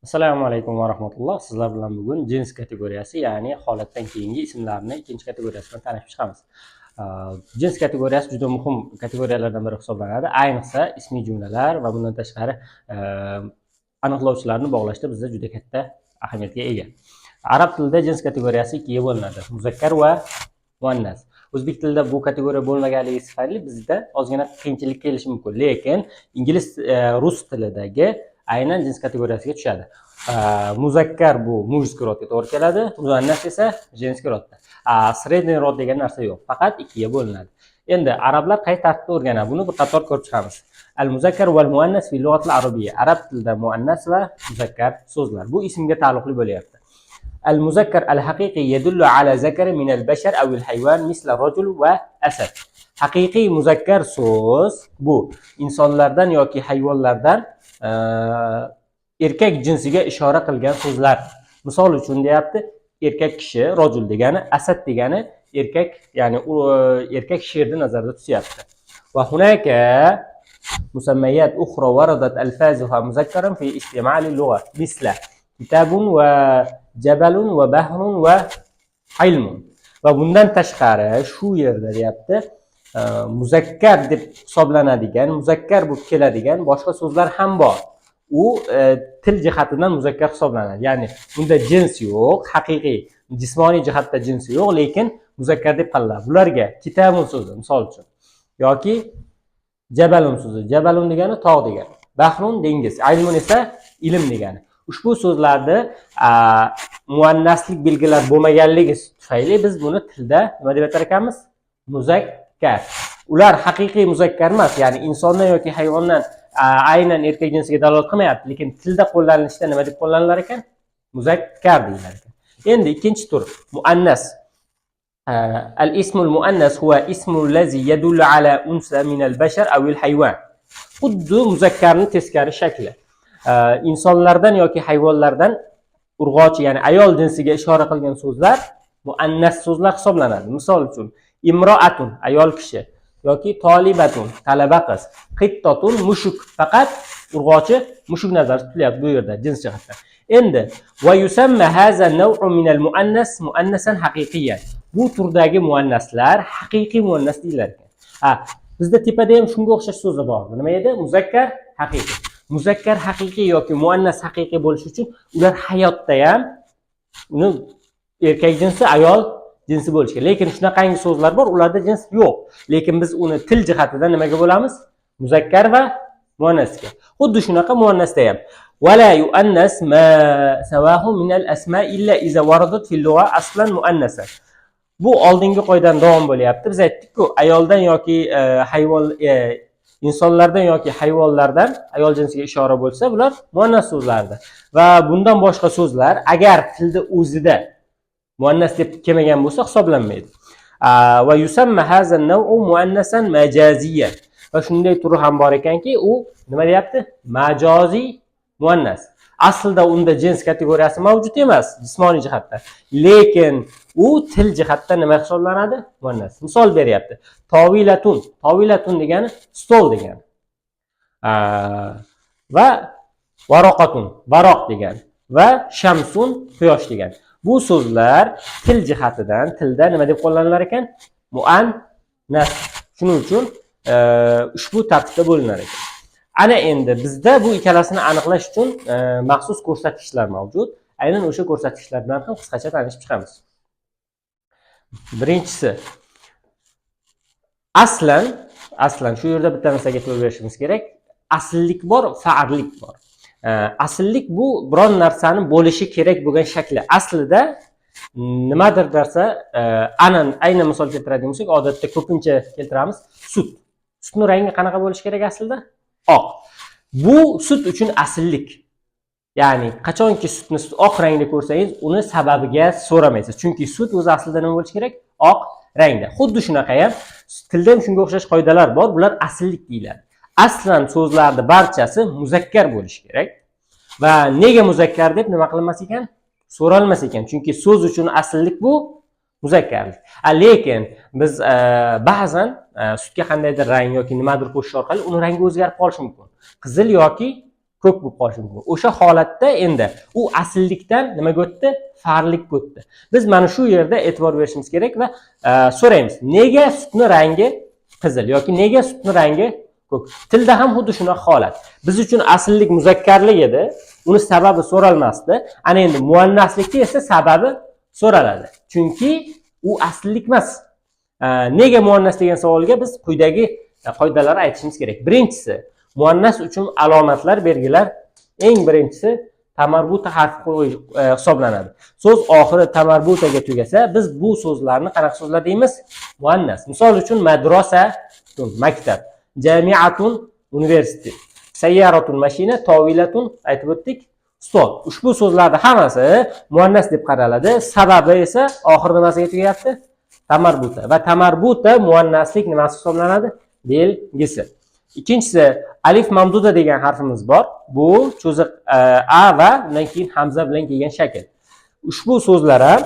Assalomu alaykum va rahmatulloh. Sizlar bilan bugun jins kategoriyasi, ya'ni holatdan keyingi ismlarni ikkinchi kategoriyasi bilan tanishib chiqamiz. Jins kategoriyasi juda muhim kategoriyalardan biri hisoblanadi. Ayniqsa ismiy jumlalar va bundan tashqari aniqlovchilarni bog'lashda bizda juda katta ahamiyatga ega. Arab tilida jins kategoriyasi ikkiga bo'linadi: muzakkar va muannas. O'zbek tilida bu kategoriya bo'lmaganligi tufayli bizda ozgina qiyinchilik kelishi mumkin, lekin ingliz, rus tilidagi aynan jins kategoriyasiga tushadi. Muzakkar bu мужской род ga to'g'ri keladi, muannas esa женский род da. Средний род degan narsa yo'q, faqat ikkiga bo'linadi. Endi arablar qay tartibda o'rganadi, buni bir qator ko'rib chiqamiz. Al muzakkar val muannas fi lug'atil arabiyya. Arab tilida muannas va muzakkar so'zlar bu ismga taalluqli bo'lyapti. Al muzakkar al haqiqiy yadullu ala zakari min al bashar aw al hayvan misla rajul va asad. Haqiqiy muzakkar so'z bu insonlardan yoki hayvonlardan erkak jinsiga ishora qilgan so'zlar. Misol uchun deyapti, erkak kishi rojul degani, asad degani erkak, ya'ni u erkak sherni nazarda tutyapti. Va hunaka musammayat ukhra waradat alfazuha muzakkaran fi istimali lug'a misla kitabun va jabalun va bahrun va ilmun. Va bundan tashqari shu yerda deyapti, muzakkar deb hisoblanadigan, muzakkar bo'lib keladigan boshqa so'zlar ham bor. U til jihatidan muzakkar hisoblanadi, ya'ni unda jins yo'q, haqiqiy jismoniy jihatda jinsi yo'q, lekin muzakkar deb qaraladi. Bularga kitabun so'zi misol uchun yoki jabalun so'zi. Jabalun degani tog' degani, bahrun dengiz, ilmun esa ilm degani. Ushbu so'zlarni muannaslik belgilar bo'lmaganligi tufayli biz buni tilda nima deb aytar ekanmiz? Muzakkar. Ular haqiqiy muzakkar emas, ya'ni insondan yoki hayvondan aynan erkak jinsiga dalolat qilmayapti, lekin tilda qo'llanilishda nima deb qo'llanilar ekan? Muzakkar deyilar ekan. Endi ikkinchi tur, muannas. Al ismul muannas huwa ismu allazi yadullu ala unsa min al bashar aw al hayvan. Xuddi muzakkarni teskari shakli. Insonlardan yoki hayvonlardan urg'ochi, ya'ni ayol jinsiga ishora qilgan so'zlar muannas so'zlar hisoblanadi. Misol uchun, imroatun ayol kishi yoki tolibatun talaba qiz, qittotun mushuk. Faqat urg'ochi mushuk nazarda tutilyapti bu yerda jins jihatdan. Endi va yusamma haza naw'u min al muannas muannasan haqiqiyan. Bu turdagi muannaslar haqiqiy muannas deyilar ekan. Ha, bizda tepada ham shunga o'xshash so'zi bor. Nima edi? Muzakkar haqiqiy. Muzakkar haqiqiy yoki muannas haqiqiy bo'lishi uchun ular hayotda ham uni erkak jinsi, ayol jinsi bo'lishi kerak. Lekin shunaqangi so'zlar bor, ularda jins yo'q. Lekin biz uni til jihatidan nimaga bo'lamiz? Muzakkar va muannasga. Xuddi shunaqa muannasda ham. ولا يؤنث ما سواه من الأسماء إلا إذا وردت في اللغة أصلا مؤنثا. Bu oldingi qoidadan davom bo'lyapti. Biz aytdik-ku, ayoldan yoki hayvon, insonlardan yoki hayvonlardan ayol jinsiga ishora bo'lsa, bular muannas so'zlardir. Va bundan boshqa so'zlar agar tilda o'zida muannas deb kelmagan bo'lsa, hisoblanmaydi. Va yusamma haza an-naw'u muannasan majaziyan. Va shunday turi ham bor ekanki, u nima deyapti? Majoziy muannas. Aslida unda jins kategoriyasi mavjud emas jismoniy jihatdan. Lekin u til jihatdan nima hisoblanadi? Muannas. Misol beryapti. Tovilatun. Tovilatun degani stol degani. Va varoqatun, varoq degani va shamsun quyosh degani. Bu so'zlar til jihatidan tilda nima deb qo'llanilar ekan? Muannas. Shuning uchun ushbu tartibda bo'linar ekan. Ana endi bizda bu ikkalasini aniqlash uchun maxsus ko'rsatkichlar mavjud. Aynan o'sha ko'rsatkichlar bilan ham qisqacha tanishib chiqamiz. Birinchisi, aslan shu yerda bitta narsaga e'tibor berishimiz kerak. Asllik bor, faarlik bor. Asllik bu biron narsani bo'lishi kerak bo'lgan shakli. Aslida nimadir narsa, aynan misol keltiradigan bo'lsak, odatda ko'pincha keltiramiz sut. Sutni rangi qanaqa bo'lishi kerak aslida? Oq. Bu sut uchun asllik. Ya'ni qachonki sutni oq rangda ko'rsangiz, uni sababiga so'ramaysiz. Chunki sut o'zi aslida nima bo'lishi kerak? Oq rangda. Xuddi shunaqa ham tilda ham shunga o'xshash qoidalar bor, bular asllik deyiladi. Aslan so'zlarni barchasi muzakkar bo'lishi kerak. Va nega muzakkar deb nima qilinmas ekan? So'ralmas ekan. Chunki so'z uchun asllik bu muzakkarlik. Lekin biz ba'zan sutga qandaydir rang yoki nimadir qo'shish orqali uni rangi o'zgarib qolishi mumkin. Qizil yoki Ko'k bo'lib qolishi mumkin. O'sha holatda endi u asllikdan nimaga o'tdi? Farlikka o'tdi. Biz mana shu yerda e'tibor berishimiz kerak va so'raymiz: nega sutni rangi qizil yoki nega sutni rangi ko'k? Tilda ham xuddi shunaqa holat. Biz uchun asllik muzakkarlik edi, uni sababi so'ralmasdi. Ana endi muannaslikka esa sababi so'raladi, chunki u asllik emas. Nega muannas degan savolga biz quyidagi qoidalarni aytishimiz kerak. Birinchisi, muannas uchun alomatlar, belgilar. Eng birinchisi ta marbuta harfi hisoblanadi. So'z oxiri ta marbutaga tugasa, biz bu so'zlarni qanaqa so'zlar deymiz? Muannas. Misol uchun, madrasatun, maktab, jamiatun, universitet, sayyaratun, mashina, tovilatun, aytib o'tdik, stol. Ushbu so'zlarni hammasi muannas deb qaraladi. Sababi esa oxiri nimasiga tugayapti? Ta marbuta. Va ta marbuta muannaslik nimasi hisoblanadi? Belgisi. Ikkinchisi, alif mamduda degan harfimiz bor. Bu cho'ziq a va undan keyin hamza bilan kelgan shakl. Ushbu so'zlar ham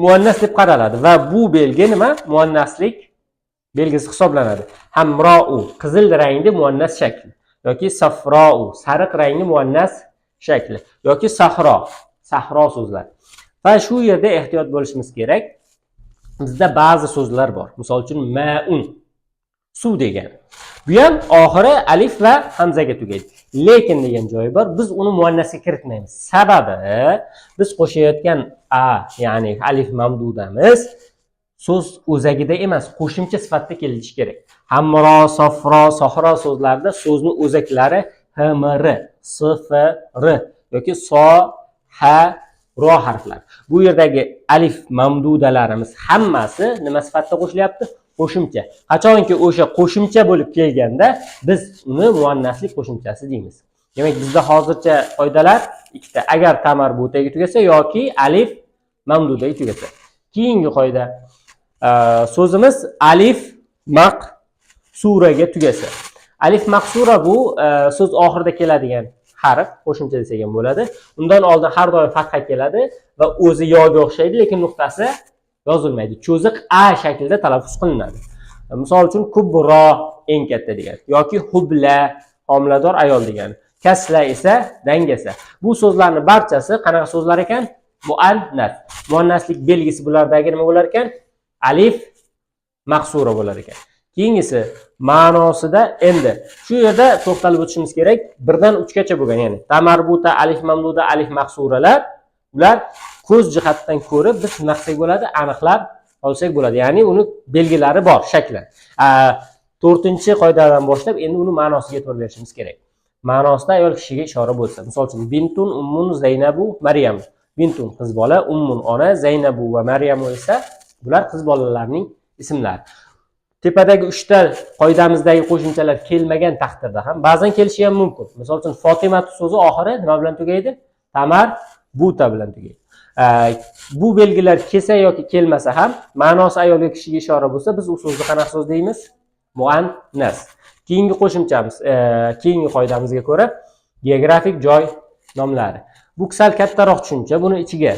muannas deb qaraladi va bu belgi nima? Muannaslik belgisi hisoblanadi. Hamrou, qizil rangli muannas shakli, yoki safrou, sariq rangli muannas shakli, yoki sahro, sahro so'zlar. Va shu yerda ehtiyot bo'lishimiz kerak. Bizda ba'zi so'zlar bor, misol uchun, maun, suv degan. Bu ham oxiri alif va hamzaga tugaydi, lekin degan joyi bor. Biz uni muannasga kiritmaymiz. Sababi, biz qo'shayotgan a, ya'ni alif mamdudamiz so'z o'zagida emas, qo'shimcha sifatida kelishi kerak. Hamro, safro, sahro so'zlarida so'zni o'zaklari h, m, r, s, f, r yoki so, h, ro harflari. Bu yerdagi alif mamdudalarimiz hammasi nima sifatida qo'shilyapti? Qo'shimcha. Qachonki o'sha qo'shimcha bo'lib kelganda, biz uni muannaslik qo'shimchasi deymiz. Demak, bizda hozircha qoidalar ikkita: agar ta marbutaga tugasa yoki alif mamdudaga tugasa. Keyingi qoida, so'zimiz alif maqsuraga tugasa. Alif maqsura bu so'z oxirida keladigan harf, qo'shimcha desak ham bo'ladi. Undan oldin har doim fatha keladi va o'zi yoga o'xshaydi, lekin nuqtasi yozilmaydi, cho'ziq a shaklida talaffuz qilinadi. Misol uchun, kubro, eng katta degan, yoki hubla, homilador ayol degani, kasla esa dangasa. Bu so'zlarni barchasi qanaqa so'zlar ekan? Muannas. Muannaslik belgisi bulardagi nima bo'lar ekan? Alif maqsura bo'lar ekan. Keyingisi, ma'nosida. Endi shu yerda to'xtalib o'tishimiz kerak. 1 dan 3 gacha bo'lgan, ya'ni ta marbuta, alif mamduda, alif maqsuralar, ular ko'z jihatdan ko'rib biz nima qilsak bo'ladi? Aniqlab olsak bo'ladi, ya'ni uni belgilari bor, shakli. To'rtinchi qoidadan boshlab endi uni ma'nosiga e'tibor berishimiz kerak. Ma'nosida ayol kishiga ishora bo'lsa, misol uchun, bintun, ummun, Zaynabu, Maryam. Bintun qiz bola, ummun ona, Zaynabu va Maryamu esa bular qiz bolalarning ismlari. Tepadagi uchta qoidamizdagi qo'shimchalar kelmagan taqdirda ham, ba'zan kelishi ham mumkin. Misol uchun, Fotimatu so'zi oxiri nima bilan tugaydi? Ta marbuta bilan tugaydi. Bu belgilar kelsa yoki kelmasa ham, ma'nosi ayol kishiga ishora bo'lsa, biz u so'zni qanaqa so'z deymiz? Muannas. Keyingi qo'shimchamiz, keyingi qoidamizga ko'ra, geografik joy nomlari. Bu sal kattaroq tushuncha. Buni ichiga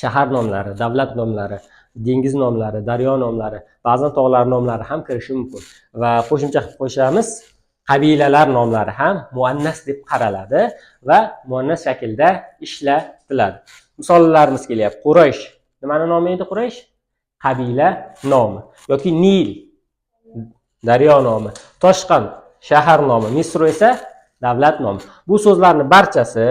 shahar nomlari, davlat nomlari, dengiz nomlari, daryo nomlari, ba'zan tog'lar nomlari ham kirishi mumkin. Va qo'shimcha qilib qo'shamiz, qabilalar nomlari ham muannas deb qaraladi va muannas shaklda ishlatiladi. Misollarimiz kelyapti. Quraysh nimani nomi edi? Quraysh qabila nomi, yoki Nil, daryo nomi, Toshqand, shahar nomi, Misr esa davlat nomi. Bu so'zlarni barchasi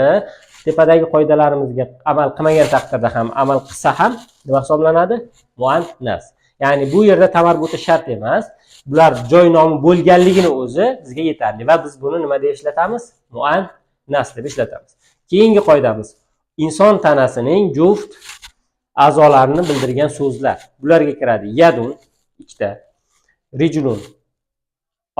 tepadagi qoidalarimizga amal qilmagan taqdirda ham, amal qilsa ham nima hisoblanadi? Muannas. Ya'ni bu yerda ta marbuta shart emas, bular joy nomi bo'lganligini o'zi bizga yetarli va biz buni nima deb ishlatamiz? Muannas deb ishlatamiz. Keyingi qoidamiz, inson tanasining juft a'zolarini bildirgan so'zlar. Bularga kiradi: yadun, ikkita, rijlun,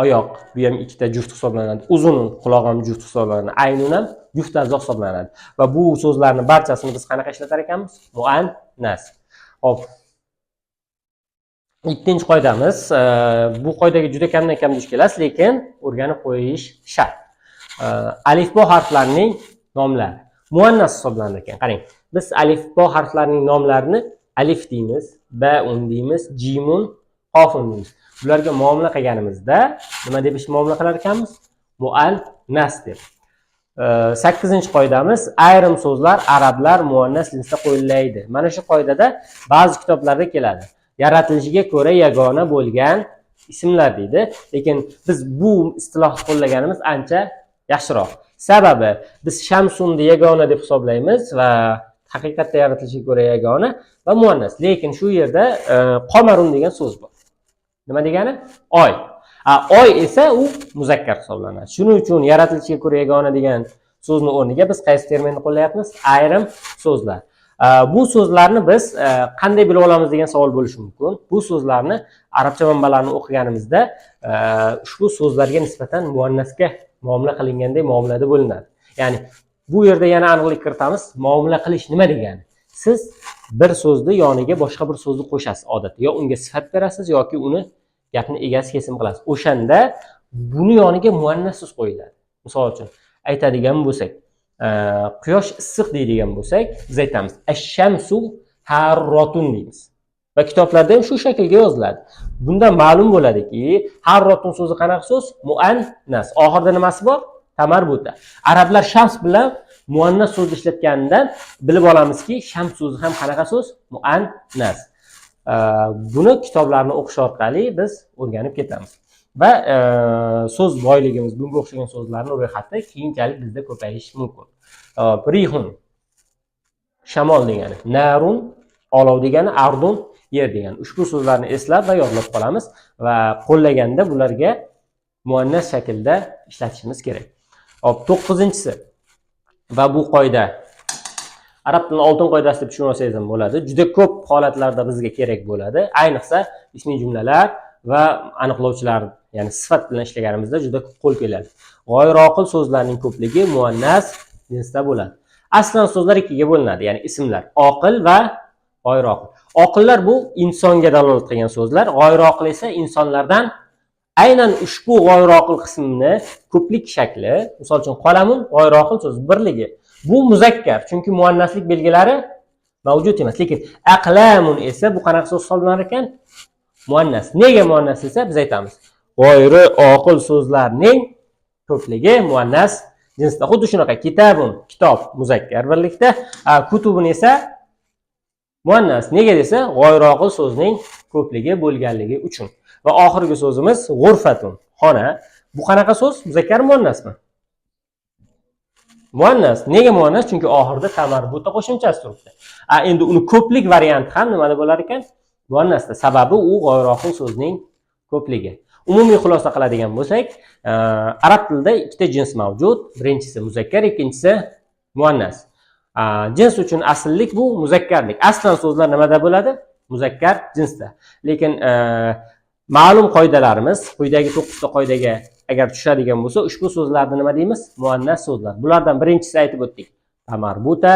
oyoq, bu ham ikkita juft hisoblanadi, uzunun, quloq ham juft hisoblanadi, aynun ham juft a'zo hisoblanadi. Va bu so'zlarni barchasini biz qanaqa ishlatar ekanmiz? Muannas. Ho'p, ikkinchi qoidamiz. Bu qoidaga juda kamdan kam duch kelasiz, lekin o'rganib qo'yish shart. Alifbo harflarining nomlari muannas hisoblanar ekan. Qarang, biz alifbo harflarining nomlarini alif deymiz, baun deymiz, jimun, qofun deymiz. Bularga muomala qilganimizda nima deb muomala qilar ekanmiz? Muannas. Muannas deb. 8-qoidamiz, ayrim so'zlar arablar muannas jinsda qo'llaydi. Mana shu qoidada ba'zi kitoblarda keladi. Yaratilishiga ko'ra yagona bo'lgan ismlar deydi. Lekin biz bu istilohni qo'llaganimiz ancha yaxshiroq. Sababi biz shamsunni yagona deb hisoblaymiz va haqiqatda yaratilishiga ko'ra yagona va muannas. Lekin shu yerda qomarun degan so'z bor. Nima degani? Oy. Oy esa u muzakkar hisoblanadi. Shuning uchun yaratilishiga ko'ra yagona degan so'zni o'rniga biz qaysi terminni qo'llayapmiz? Ayrim so'zlar. Bu so'zlarni biz qanday bilib olamiz degan savol bo'lishi mumkin. Bu so'zlarni arabcha manbalarni o'qiganimizda ushbu so'zlarga nisbatan muannasga muomala qilinganday muomalada bo'linadi. Ya'ni bu yerda yana aniqlik kiritamiz. Muomala qilish nima degani? Siz bir so'zni yoniga boshqa bir so'zni qo'shasiz odatda. Yo unga sifat berasiz yoki uni gapni egasi kesim qilasiz. O'shanda buni yoniga muannas so'z qo'yiladi. Misol uchun aytadigan bo'lsak, quyosh issiq deydigan bo'lsak, biz aytamiz ash-shamsu harrotun deymiz. Va kitoblarda ham shu shaklga yoziladi. Bundan ma'lum bo'ladiki, harrotun so'zi qanaqa so'z? Muannas. Oxirida nimasi bor? Tamarbuta. Arablar shams bilan muannas so'zni ishlatganidan bilib olamizki, shams so'zi ham qanaqa so'z? Muannas. Buni kitoblarni o'qish orqali biz o'rganib ketamiz. Va so'z boyligimiz, bunga o'xshagan so'zlarning ro'yxati keyinchalik bizda ko'payishi mumkin. Rihun shamol degani, narun olov degani, ardun yer degani. Ushbu so'zlarni eslab va yodlab qolamiz va qo'llaganda bularga muannas shaklda ishlatishimiz kerak. Hop, 9-chisi va bu qoida arab tilini oltin qoidasi deb tushunib olsangiz ham bo'ladi. Juda ko'p holatlarda bizga kerak bo'ladi. Ayniqsa ismiy jumlalar va aniqlovchilar, ya'ni sifat bilan ishlaganimizda juda ko'p qo'l keladi. G'oyroqil so'zlarning ko'pligi muannas jinsda bo'ladi. Aslan so'zlar ikkiga bo'linadi, ya'ni ismlar oqil va g'oyroqil. Oqillar bu insonga dalolat qilgan so'zlar, g'oyroqil esa insonlardan aynan ushbu g'oyroqil qismini ko'plik shakli, misol uchun qolamun g'oyroqil so'z birligi. Bu muzakkar, chunki muannaslik belgilari mavjud emas. Lekin aqlamun esa bu qanaqa so'z hisoblanar ekan? Muannas. Nega muannas desa, biz aytamiz g'oyri oqil so'zlarning ko'pligi muannas jinsda. Xuddi shunaqa kitabun kitob muzakkar birlikda, kutubun esa muannas. Nega desa, g'oyroqil so'zning ko'pligi bo'lganligi uchun. Va oxirgi so'zimiz g'urfatun xona. Bu qanaqa so'z? Muzakkar muannasmi? Muannas. Nega muannas? Chunki oxirida tamarbuta qo'shimchasi turibdi. Endi uni ko'plik varianti ham nimada bo'lar ekan? Muannasda. Sababi u g'oyroqil so'zning ko'pligi. Umumiy xulosa qiladigan bo'lsak, arab tilida ikkita jins mavjud. Birinchisi muzakkar, ikkinchisi muannas. Jins uchun asllik bu muzakkarlik. Aslan so'zlar nimada bo'ladi? Muzakkar jinsda. Lekin ma'lum qoidalarimiz, quyidagi 9 ta qoidaga agar tushadigan bo'lsa, ushbu so'zlarni nima deymiz? Muannas so'zlar. Bulardan birinchisi aytib o'tdik. Tamarbuta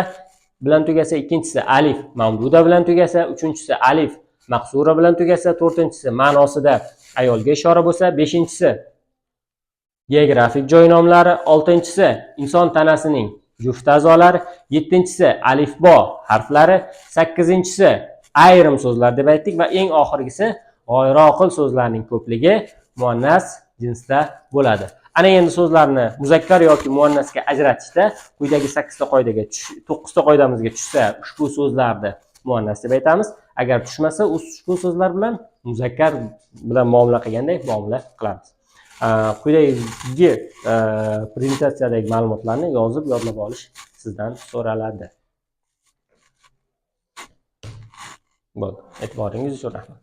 bilan tugasa, ikkinchisi alif mamduda bilan tugasa, uchinchisi alif maqsura bilan tugasa, to'rtinchisi ma'nosida ayolga ishora bo'lsa, beshinchisi geografik joy nomlari, oltinchisi inson tanasining juft a'zolari, yettinchisi alifbo harflari, sakkizinchisi ayrim so'zlar deb aytdik va eng oxirgisi g'oyroqil so'zlarning ko'pligi muannas jinsda bo'ladi. Ana endi so'zlarni muzakkar yoki muannasga ajratishda quyidagi 8 ta qoidaga, 9 ta qoidamizga tushsa, ushbu so'zlarni muannas deb aytamiz. Agar tushmasa, ushbu so'zlar bilan muzakkar bilan muomala qilganday muomala qilamiz. Quyidagi prezentatsiyadagi ma'lumotlarni yozib yodlab olish sizdan so'raladi. Bo'ldi. E'tiboringiz uchun rahmat.